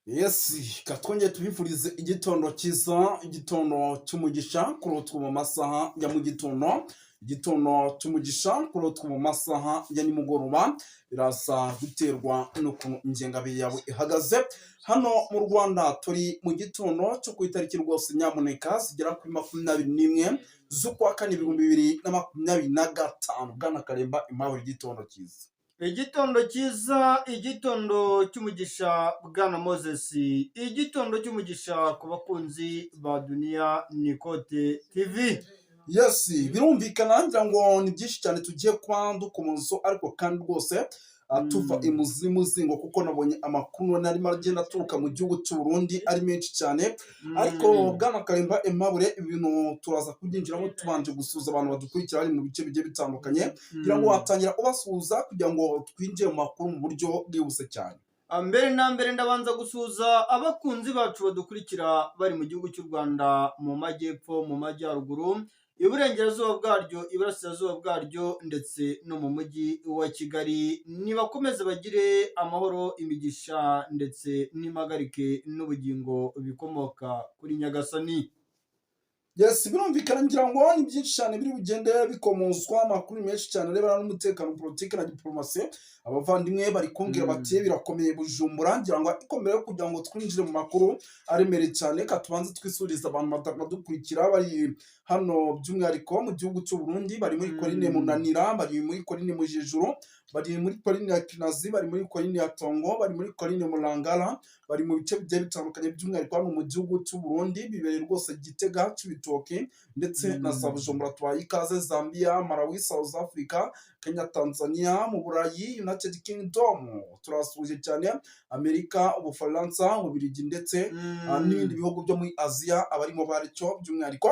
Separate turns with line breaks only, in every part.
Yes, katwongeye tubifurize igitondo cyiza, igitondo cy'umugisha kurotwa mu masaha ya mu gitondo, igitondo cy'umugisha kurotwa mu masaha ya nimugoroba, biraza guterwa n'ukuntu ingengabihe yawe ihagaze. Hano mu Rwanda turi mu gitondo cyo ku itariki rwose nyamuneka zigera kuri 21 z'ukwa kane 2025. Bwana Karemba Impawe, igitondo cyiza.
Igitondo cyiza, igitondo cy'umugisha, bwana Moses, igitondo cy'umugisha ku bakunzi ba Duniya Nikote TV.
Yes, birumvikana, ngira ngo ni byinshi cyane tugiye kuba dukomozo, ariko kandi rwose tuva imuzi muzingo, kuko nabonye amakuru narimo agenda aturuka mu gihugu cy'u Burundi ari menshi cyane. Ariko bwana Karimba Aimable, ibintu turaza kubyinjiramo tubanje gusuhuza abantu badukurikira bari mu bice bigiye bitandukanye. Kugira ngo watangira ubasuhuza kugira ngo twinjire mu makuru mu buryo bwihuse cyane.
Mbere na mbere ndabanza gusuhuza abakunzi bacu badukurikira bari mu gihugu cy'u Rwanda, mu majyepfo, mu majyaruguru, iburengerazuba bwaryo, iburasirazuba bwaryo, ndetse no mu mujyi wa Kigali. Nibakomeze bagire amahoro, imigisha ndetse n'impagarike n'ubugingo bikomoka kuri Nyagasani.
Yes, birumvikana, ngira ngo ni byinshi cyane biri bugende bikomozwa, amakuru menshi cyane arebana n'umutekano, politiki na diplomasi. Abavandimwe bari kumbwira bati birakomeye Bujumbura. Ngira ngo ariko mbere yo kugira ngo twinjire mu makuru aremereye cyane, ka tubanze twisurize abantu badukurikira bari hano, by'umwihariko mu gihugu cy'u Burundi, bari muri Korine Munanira, bari muri Korine Mujejuru, bari muri Korine ya Kinazi, bari muri Korine ya Tongo, bari muri Korine Murangara, bari mu bice bigiye bitandukanye, by'umwihariko hano mu gihugu cy'u Burundi, bibereye rwose Gitega, Cibitoke ndetse na za Bujumbura. Tubaye ikaze Zambia, Malawi, South Africa, Kenya, Tanzania, mu Burayi, United Kingdom, turasuhuje cyane Amerika, Ubufaransa, Ububiligi ndetse n'ibindi bihugu byo muri Aziya, abarimo baricyo by'umwihariko.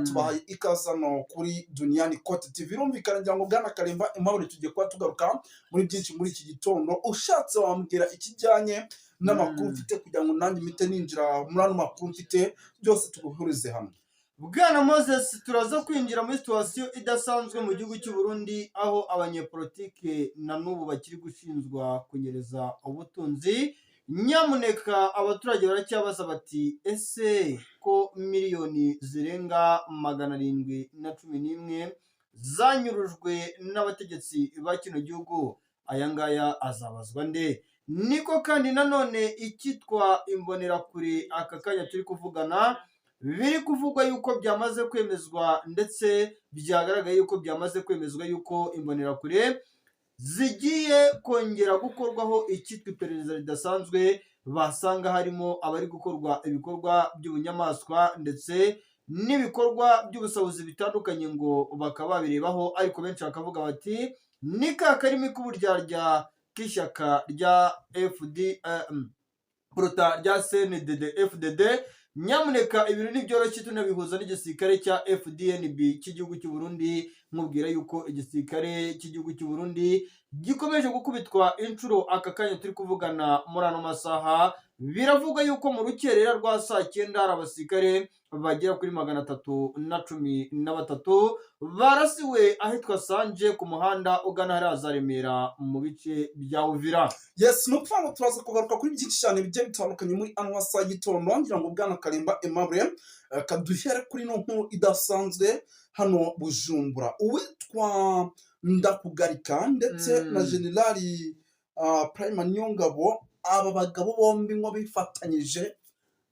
Tubahaye ikaze hano kuri Duniyani Kote TV. Birumvikana, ngira ngo bwana Karemba Aimable, tugiye kuba tugaruka muri byinshi muri iki gitondo. Ushatse wambwira ikijyanye n'amakuru mfite kugira ngo nanjye mpite ninjira muri ano makuru mfite, byose tubihurize hamwe.
Bwana Moses, turaza kwinjira muri situation idasanzwe mu gihugu cy'u Burundi, aho abanyepolitike na n'ubu bakiri gushinjwa kunyereza ubutunzi. Nyamuneka abaturage baracyabaza bati: ese ko miliyoni zirenga 711 zanyurujwe n'abategetsi ba kino gihugu, aya ngaya azabazwa nde? Niko kandi nanone icyitwa Imbonerakure, aka kanya turi kuvugana biri kuvugwa yuko byamaze kwemezwa, ndetse byagaragaye yuko byamaze kwemezwa yuko Imbonerakure zigiye kongera gukorwaho icyitwa iperereza ridasanzwe, basanga harimo abari gukorwa ibikorwa by'ubunyamaswa ndetse n'ibikorwa by'ubusahuzi bitandukanye, ngo bakaba babirebaho. Ariko benshi bakavuga bati ni ka karimi k'uburyarya k'ishyaka rya FD poruta rya CNDD FDD. Nyamuneka ibintu ntibyoroshye, tunabihuza n'igisirikare cya FDNB cy'igihugu cy'u Burundi. Nkubwira yuko igisirikare cy'igihugu cy'u Burundi gikomeje gukubitwa inshuro aka kanya turi kuvugana muri ano masaha. Biravugwa yuko mu rukerera rwa saa 9 hari abasirikare bagera kuri 313 barasiwe ahitwa Sanje ku muhanda ugana hariya za Remera mu bice bya Uvira.
Yes, ni ukuvuga ngo turaza kugaruka kuri byinshi cyane bigiye bitandukanye muri ano masaha y'igitondo. Ngira ngo bwana Karimba Aimable, kaduhere kuri ino nkuru idasanzwe hano Bujumbura. Uwitwa Ndakugarika ndetse na Generali Prime Niyongabo, aba bagabo bombi ngo bifatanyije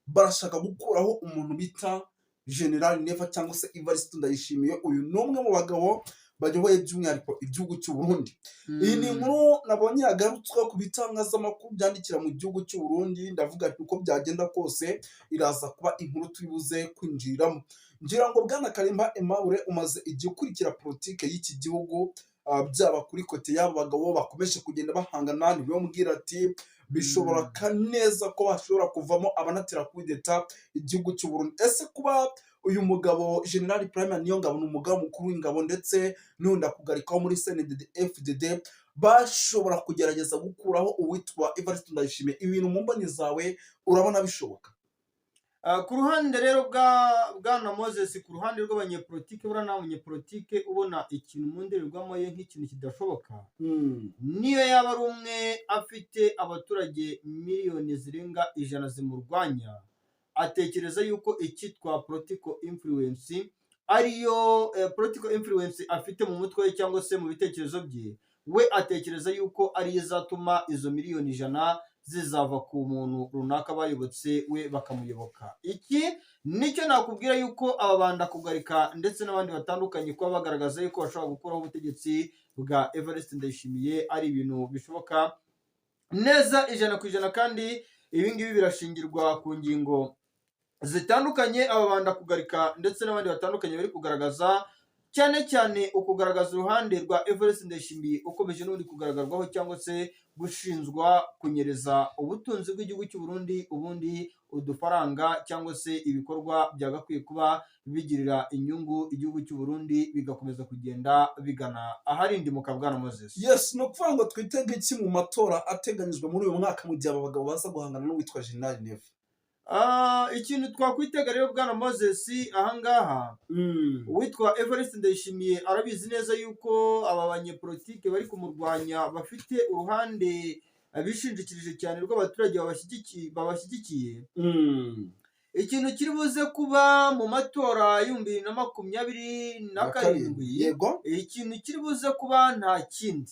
barashaka gukuraho umuntu bita Generali Neva cyangwa se Evariste Ndayishimiye. Uyu ni umwe mu bagabo bayoboye by'umwihariko igihugu cy'u Burundi. Iyi ni inkuru nabonye yagarutswe ku bitangazamakuru byandikira mu gihugu cy'u Burundi. Ndavuga nti uko byagenda kose iraza kuba inkuru turi buze kwinjiriramo. Ngira ngo bwana Karimba Aimable, umaze igihe ukurikira politike y'iki gihugu, byaba kuri côté y'abo bagabo bakomeje kugenda bahangana, niwe mbwira ati bishoboka neza ko bashobora kuvamo abanatera kudeta igihugu cy'u Burundi. Ese kuba uyu mugabo General Prime Niyongabo, ni umugaba mukuru w'ingabo, ndetse n'undi akugarikaho muri CNDD FDD, bashobora kugerageza gukuraho uwitwa Evariste Ndayishimiye, ibintu mu mboni zawe urabona bishoboka?
Ku ruhande rero bwa bwana Moses, ku ruhande rw'abanyepolitike, buriya nta munyepolitike ubona ikintu mu ndorerwamo ye nk'ikintu kidashoboka. Niyo yaba ari umwe afite abaturage miliyoni zirenga 100 zimurwanya, atekereza yuko icyitwa political influence ariyo political influence afite mu mutwe we cyangwa se mu bitekerezo bye, we atekereza yuko ariyo izatuma izo miliyoni 100 zizava ku muntu runaka bayobotse, we bakamuyoboka. Iki nicyo nakubwira yuko aba banda kugarika ndetse n'abandi batandukanye kuba bagaragaza yuko bashobora gukuraho ubutegetsi bwa Evariste Ndayishimiye ari ibintu bishoboka neza 100%, kandi ibi ngibi birashingirwa ku ngingo zitandukanye aba banda kugarika ndetse n'abandi batandukanye bari kugaragaza, cyane cyane ukugaragaza uruhande rwa Evariste Ndayishimiye ukomeje n'ubundi kugaragarwaho cyangwa se gushinjwa kunyereza ubutunzi bw'igihugu cy'u Burundi, ubundi udufaranga cyangwa se ibikorwa byagakwiye kuba bigirira inyungu igihugu cy'u Burundi bigakomeza kugenda bigana aharindimuka, bwana Moses.
Yes, ni ukuvuga ngo twitege iki mu matora ateganyijwe muri uyu mwaka mu gihe aba bagabo baza guhangana n'uwitwa General Neva?
Ikintu twakwitega rero, bwana Moses, ahangaha uwitwa Evariste Ndayishimiye arabizi neza yuko aba banyepolitike bari kumurwanya bafite uruhande bishingikirije cyane rw'abaturage babashyigikiye. Ikintu kiri buze kuba mu matora y'2027, ikintu kiri buze kuba nta kindi,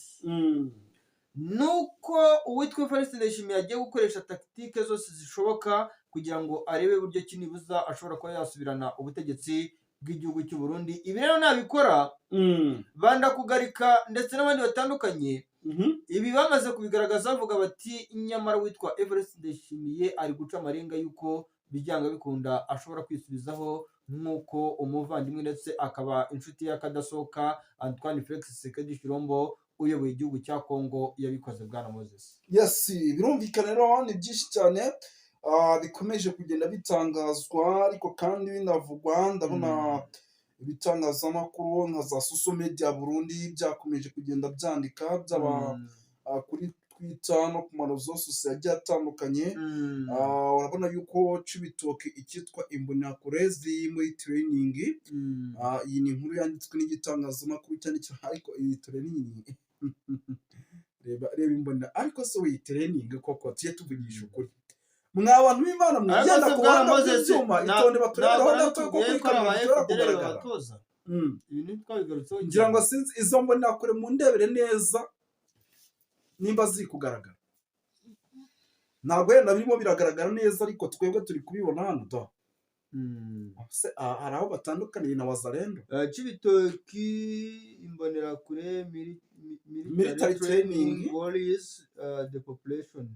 nuko uwitwa Evariste Ndayishimiye agiye gukoresha tactique zose zishoboka kugira ngo arebe buryo ki nibuza ashobora kuba yasubirana ubutegetsi bw'igihugu cy'u Burundi. Ibi rero nabikora, banda kugarika ndetse n'abandi batandukanye, ibi bamaze kubigaragaza bavuga bati nyamara witwa Evariste Ndayishimiye ari guca amarenga y'uko byanga bikunda ashobora kwisubizaho nk'uko umuvandimwe ndetse akaba inshuti y'akadasohoka Antoine Felix Tshisekedi Tshilombo uyoboye igihugu cya Congo yabikoze, bwana Moses.
Yes, birumvikana rero ni byinshi cyane bikomeje kugenda bitangazwa, ariko kandi binavugwa. Ndabona ibitangazamakuru nka za social media Burundi byakomeje kugenda byandika, byaba kuri Twitter no ku ma réseaux sociaux agiye atandukanye. Urabona yuko Cibitoke icyitwa Imbonerakure ziri muri training. Iyi ni inkuru yanditswe n'igitangazamakuru cyandikira, ariko iyi training, reba reba imbonera, ariko se iyi training koko, tujye tuvugisha ukuri mwa bantu b'Imana, mwigenda
Ariko se
ku
bwana
buhanga
Moses,
bw'ibyuma, itonde baturebere
ntabwo
aho gato ko
natubwiye
kuri
ko ari
kamera
aba
bishobora
FDL
kugaragara.
babatoza. Ibintu twabigarutseho
Ngira ngo
cyane.
sinzi, izo mbonerakure mu ndebere neza nimba ziri kugaragara. Ntabwo wenda birimo biragaragara neza, ariko twebwe turi kubibona hano da. Se, hari aho batandukaniye na Wazalendo?
Cibitoki Imbonerakure
Military training.
Worries the population.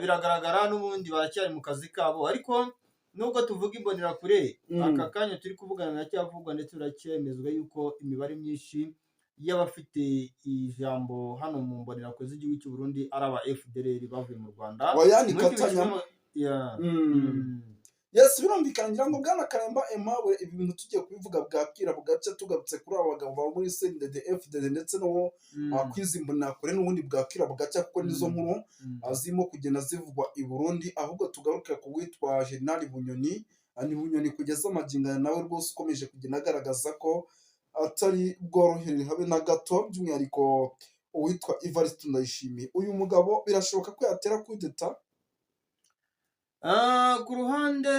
Biragaragara n'ubundi baracyari mu kazi kabo, ariko nubwo tuvuga Imbonerakure, aka kanya turi kuvugana biracyavugwa ndetse biracyemezwa yuko imibare myinshi y'abafite ijambo hano mu Mbonerakure z'igihugu cy'u Burundi ari aba FDLR bavuye mu Rwanda.
Oya, ni
Muri icyo
Katanya.
Yeah.
Yes, birumvikana. Ngira ngo bwana Karemba Aimable, ibi bintu tugiye kubivuga bwakira bugacya, tugarutse kuri aba bagabo ba muri CNDD FDD ndetse no kwizi Imbonerakure, n'ubundi bwakira bugacya kuko nizo nkuru zirimo kugenda zivugwa i Burundi. Ahubwo tugaruke ku witwa General Bunyoni. Ni Bunyoni kugeza amagingo aya nawe rwose ukomeje kugenda agaragaza ko atari bworohere habe na gato, by'umwihariko uwitwa Evariste Ndayishimiye. Uyu mugabo birashoboka ko yatera kudeta?
Ku ruhande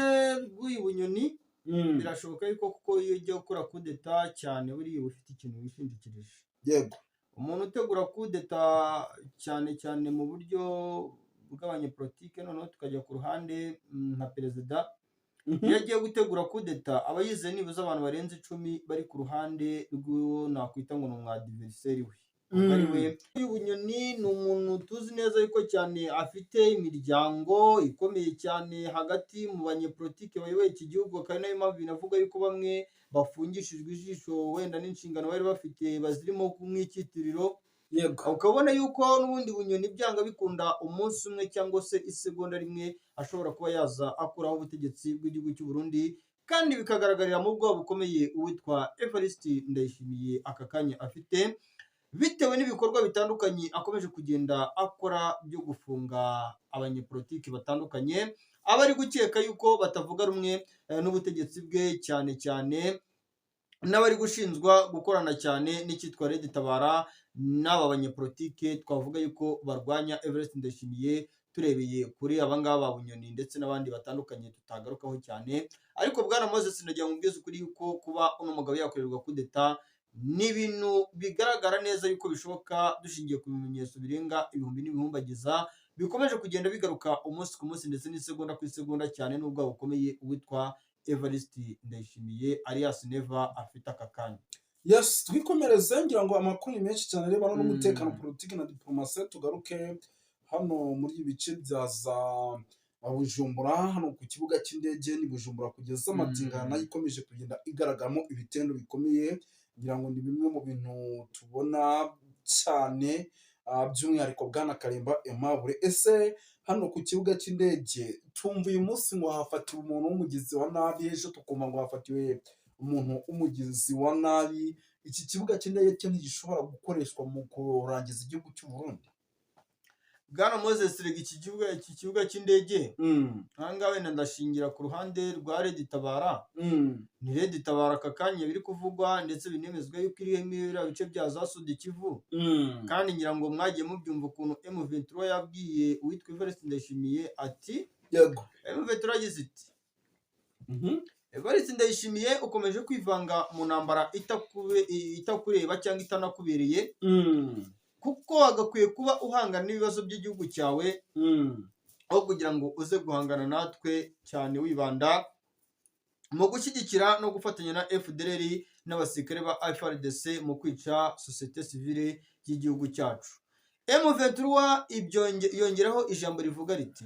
rw'uyu Bunyoni birashoboka yuko, kuko iyo ujya gukora kudeta cyane buriya uba ufite ikintu wishingikirije. Umuntu utegura kudeta cyane cyane mu buryo bw'abanyepolitike, noneho tukajya ku ruhande nka perezida, iyo agiye gutegura kudeta aba yizeye nibuze abantu barenze 10 bari ku ruhande rw'uwo nakwita ngo ni umu adversaire we. Ubwo ari we. Uyu Bunyoni ni umuntu tuzi neza yuko cyane afite imiryango ikomeye cyane hagati mu banyepolitike bayoboye iki gihugu, akaba ari nayo mpamvu binavuga yuko bamwe bafungishijwe ijisho wenda n'inshingano bari bafite bazirimo nk'icyitiriro. Ukabona yuko n'ubundi Bunyoni byanga bikunda umunsi umwe cyangwa se isegonda rimwe ashobora kuba yaza akuraho ubutegetsi bw'igihugu cy'u Burundi, kandi bikagaragarira mu bwoba bukomeye uwitwa Evariste Ndayishimiye aka kanya afite. bitewe n'ibikorwa bitandukanye akomeje kugenda akora byo gufunga abanyepolitiki batandukanye, aba ari gukeka yuko batavuga rumwe n'ubutegetsi bwe, cyane cyane n'abari gushinjwa gukorana cyane n'icyitwa Red Tabara n'aba banyepolitike twavuga yuko barwanya Evariste Ndayishimiye, turebeye kuri aba ngaba ba Bunyoni ndetse n'abandi batandukanye tutagarukaho cyane. Ariko bwana Moses, nagira ngo mbwize ukuri yuko kuba uno mugabo yakorerwa kudeta ni ibintu bigaragara neza yuko bishoboka, dushingiye ku bimenyetso birenga ibihumbi n'ibihumbagiza bikomeje kugenda bigaruka umunsi ku munsi ndetse n'isegonda ku isegonda, cyane n'ubwo bukomeye uwitwa Evariste Ndayishimiye alias Neva afite aka kanya.
Yes, twikomereze. Ngira ngo amakuru ni menshi cyane arebana n'umutekano, politiki na diplomasi. Tugaruke hano muri ibi bice bya za Bujumbura, hano ku kibuga cy'indege ni Bujumbura, kugeza amatingana nayo ikomeje kugenda igaragaramo ibitendo bikomeye. Ngira ngo ni bimwe mu bintu tubona cyane, by'umwihariko bwana Karimba Aimable. Ese hano ku kibuga cy'indege tumva uyu munsi ngo hafatiwe umuntu w'umugizi wa nabi, ejo tukumva ngo hafatiwe umuntu w'umugizi wa nabi, iki kibuga cy'indege cyo ntigishobora gukoreshwa mu kurangiza igihugu cy'u Burundi?
Bwana Moses, rega iki kibuga cy'indege, aha ngaha wenda ndashingira ku ruhande rwa Red Tabara. Ni Red Tabara aka kanya biri kuvugwa ndetse binemezwa yuko iri muri biriya bice bya za Sud Kivu. Kandi ngira ngo mwagiye mubyumva ukuntu M23 yabwiye uwitwa Evariste Ndayishimiye ati, M23 yagize iti: "Evariste Ndayishimiye, ukomeje kwivanga mu ntambara itakureba cyangwa itanakubereye, kuko wagakwiye kuba uhangana n'ibibazo by'igihugu cyawe aho kugira ngo uze guhangana natwe, cyane wibanda mu gushyigikira no gufatanya na FDLR n'abasirikare ba FARDC mu kwica sosiyete sivile y'igihugu cyacu." M23 yongeraho ijambo rivuga riti: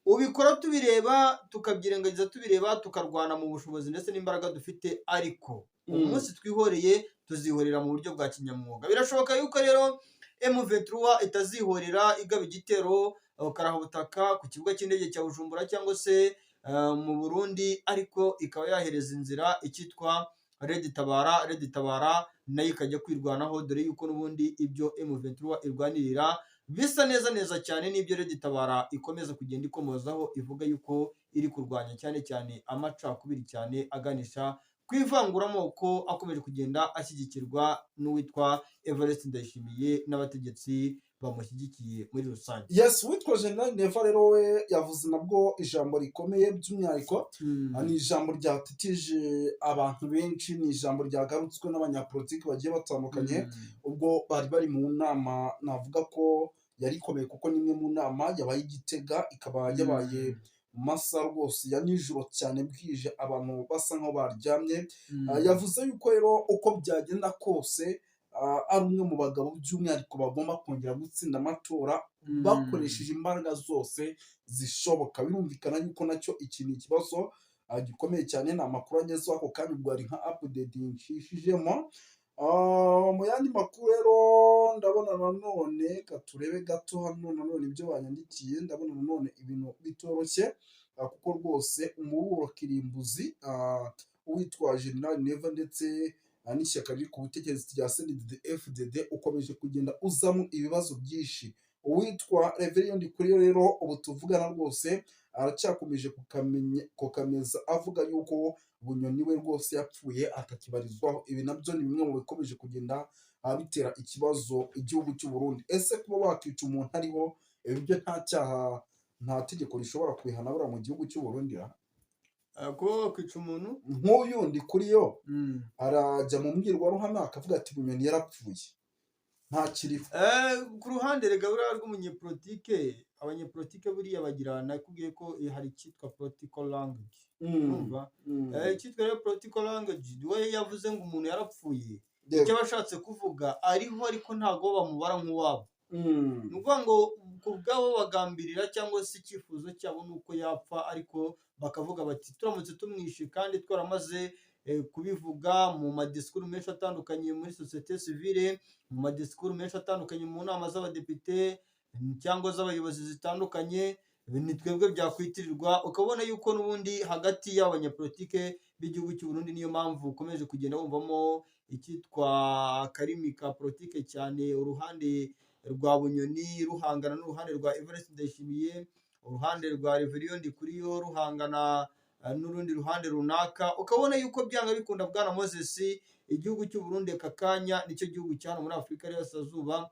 "Ubikora tubireba, tukabyirengagiza tubireba, tukarwana mu bushobozi ndetse n'imbaraga dufite, ariko umunsi twihoreye tuzihorera mu buryo bwa kinyamwuga." Birashoboka yuko rero M23 itazihorera igaba igitero karahubutaka ku kibuga cy'indege cya Bujumbura cyangwa se mu Burundi, ariko ikaba yahereza inzira icyitwa Red Tabara, Red Tabara nayo ikajya kwirwanaho, dore yuko n'ubundi ibyo M23 irwanirira bisa neza neza cyane n'ibyo Red Tabara ikomeza kugenda ikomozaho, ivuga yuko iri kurwanya cyane cyane amacakubiri, cyane aganisha ku ivanguramoko akomeje kugenda ashyigikirwa n'uwitwa Evariste Ndayishimiye n'abategetsi bamushyigikiye muri rusange.
Yes, witwa General Neva rero we yavuze nabwo ijambo rikomeye, by'umwihariko ni ijambo ryatitije abantu benshi, ni ijambo ryagarutswe n'abanyapolitiki bagiye batandukanye ubwo bari bari mu nama, navuga ko yari ikomeye kuko ni imwe mu nama yabaye i Gitega, ikaba yabaye mu masaha rwose ya nijoro cyane, bwije, abantu basa nkaho baryamye. Yavuze yuko rero uko byagenda kose ari umwe mu bagabo by'umwihariko bagomba kongera gutsinda amatora bakoresheje imbaraga zose zishoboka. Birumvikana yuko nacyo iki ni ikibazo gikomeye cyane. Ni amakuru agezeho ako kanya, ubwo hari nka update nshishijemo. Mu yandi makuru rero ndabona nanone, reka turebe gato hano nanone ibyo banyandikiye, ndabona nanone ibintu bitoroshye, kuko rwose umuburo kirimbuzi uwitwa General Neva ndetse n'ishyaka riri ku butegetsi rya CNDD FDD ukomeje kugenda uzamo ibibazo byinshi. Uwitwa Reverien Ndikuriyo rero ubu tuvugana rwose aracyakomeje kukameza avuga yuko Bunyoni we rwose yapfuye, atakibarizwaho. Ibi nabyo ni bimwe mu bikomeje kugenda bitera ikibazo igihugu cy'u Burundi. Ese kuba wakica umuntu ariho, ibi byo nta cyaha, nta tegeko rishobora kubihana buriya mu gihugu cy'u Burundi ra?
Kuba wakwica umuntu?
Nk'uyu Ndikuriyo arajya mu mbwirwaruhame akavuga ati Bunyoni yarapfuye, ntakiriho.
Ku ruhande rega buriya rw'umunyepolitike, abanyepolitike buriya bagira, nakubwiye ko hari icyitwa political language, urumva? Icyitwa rero political language, we yavuze ngo umuntu yarapfuye, icyo aba ashatse kuvuga ariho, ariko ntabwo bamubara nk'uwabo. Ni ukuvuga ngo ku bwabo bagambirira cyangwa se icyifuzo cyabo ni uko yapfa, ariko bakavuga bati turamutse tumwishe kandi twaramaze kubivuga mu madisikuru menshi atandukanye muri sosiyete sivile, mu madisikuru menshi atandukanye mu nama z'abadepite cyangwa z'abayobozi zitandukanye, ni twebwe byakwitirirwa. Ukabona yuko n'ubundi hagati y'abanyapolitike b'igihugu cy'u Burundi, niyo mpamvu ukomeje kugenda wumvamo icyitwa akarimi ka politike cyane, uruhande rwa Bunyoni ruhangana n'uruhande rwa Evariste Ndayishimiye, uruhande rwa Reverien Ndikuriyo ruhangana n'urundi ruhande runaka, ukabona yuko byanga bikunda, bwana Moses, igihugu cy'u Burundi aka kanya nicyo gihugu cyane muri Afurika y'Iburasirazuba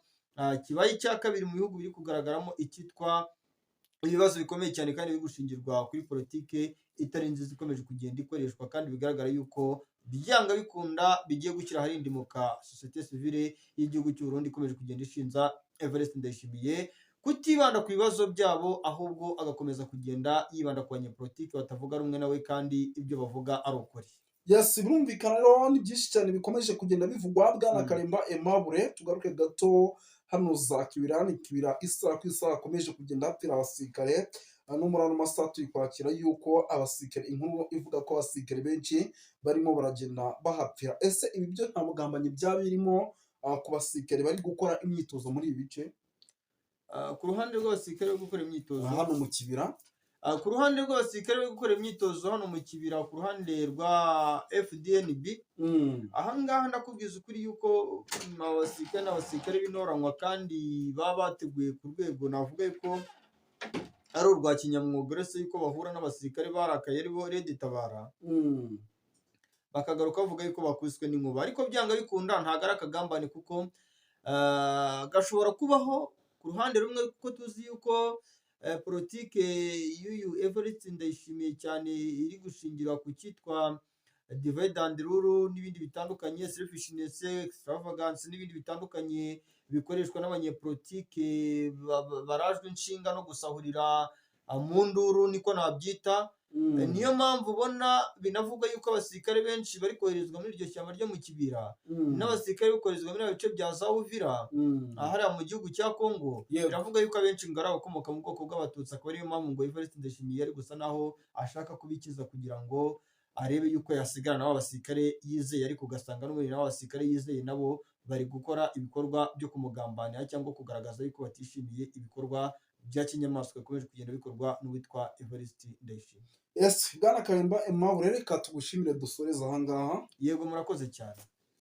kibaye icya kabiri mu bihugu biri kugaragaramo icyitwa ibibazo bikomeye cyane kandi biri gushingirwa kuri politike itari nziza ikomeje kugenda ikoreshwa, kandi bigaragara yuko byanga bikunda bigiye gushyira aharindimuka sosiyete sivile y'igihugu cy'u Burundi ikomeje kugenda ishinja Evariste Ndayishimiye kutibanda ku bibazo byabo, ahubwo agakomeza kugenda yibanda ku banyepolitike batavuga rumwe nawe kandi ibyo bavuga ari ukuri.
Yes, birumvikana rero, ni byinshi cyane bikomeje kugenda bivugwa, bwana Karemba Aimable. Tugaruke gato hano za Kibira. Ni Kibira, isaha ku isaha hakomeje kugenda hapfira abasirikare. No muri ano masaha turi kwakira yuko abasirikare, inkuru ivuga ko abasirikare benshi barimo baragenda bahapfira. Ese ibi byo nta bugambanyi byaba birimo ku basirikare bari gukora imyitozo muri ibi bice?
Ku ruhande rw'abasirikare bari gukora imyitozo
hano mu Kibira.
Ku ruhande rw'abasirikare bari gukora imyitozo hano mu Kibira, ku ruhande rwa FDNB, ahangaha ndakubwiza ukuri yuko abasirikare n'abasirikare b'intoranywa kandi baba bateguye ku rwego navuga yuko ari urwa kinyamwuga, uretse yuko bahura n'abasirikare barakaye aribo RED Tabara, bakagaruka bavuga yuko bakubiswe n'inkuba. Ariko byanga bikunda ntabwo ari akagambane, kuko gashobora kubaho ku ruhande rumwe, kuko tuzi yuko politike y'uyu Evariste Ndayishimiye cyane iri gushingira ku cyitwa divide and rule n'ibindi bitandukanye, selfishness, extravagance n'ibindi bitandukanye bikoreshwa n'abanyepolitike barajwe inshinga no gusahurira mu nduru, niko nabyita. Niyo mpamvu ubona binavugwa yuko abasirikare benshi bari koherezwa muri iryo shyamba ryo mu Kibira n'abasirikare bari koherezwa muri bice bya za Uvira, hariya mu gihugu cya Kongo. Biravuga yuko abenshi ngo ari abakomoka mu bwoko bw'Abatutsi, akaba ariyo mpamvu ngo Evariste Ndayishimiye ari gusa naho ashaka kubikiza kugira ngo arebe yuko yasigarana n'abo basirikare yizeye, ariko ugasanga n'ubundi n'abo basirikare yizeye nabo bari gukora ibikorwa byo kumugambanira cyangwa kugaragaza yuko batishimiye ibikorwa bya kinyamaswa bikomeje kugenda bikorwa n'uwitwa Evariste Ndayishimiye.
Yes, bwana Karemba Aimable, reka tugushimire, dusoreze ahangaha.
Yego, murakoze cyane.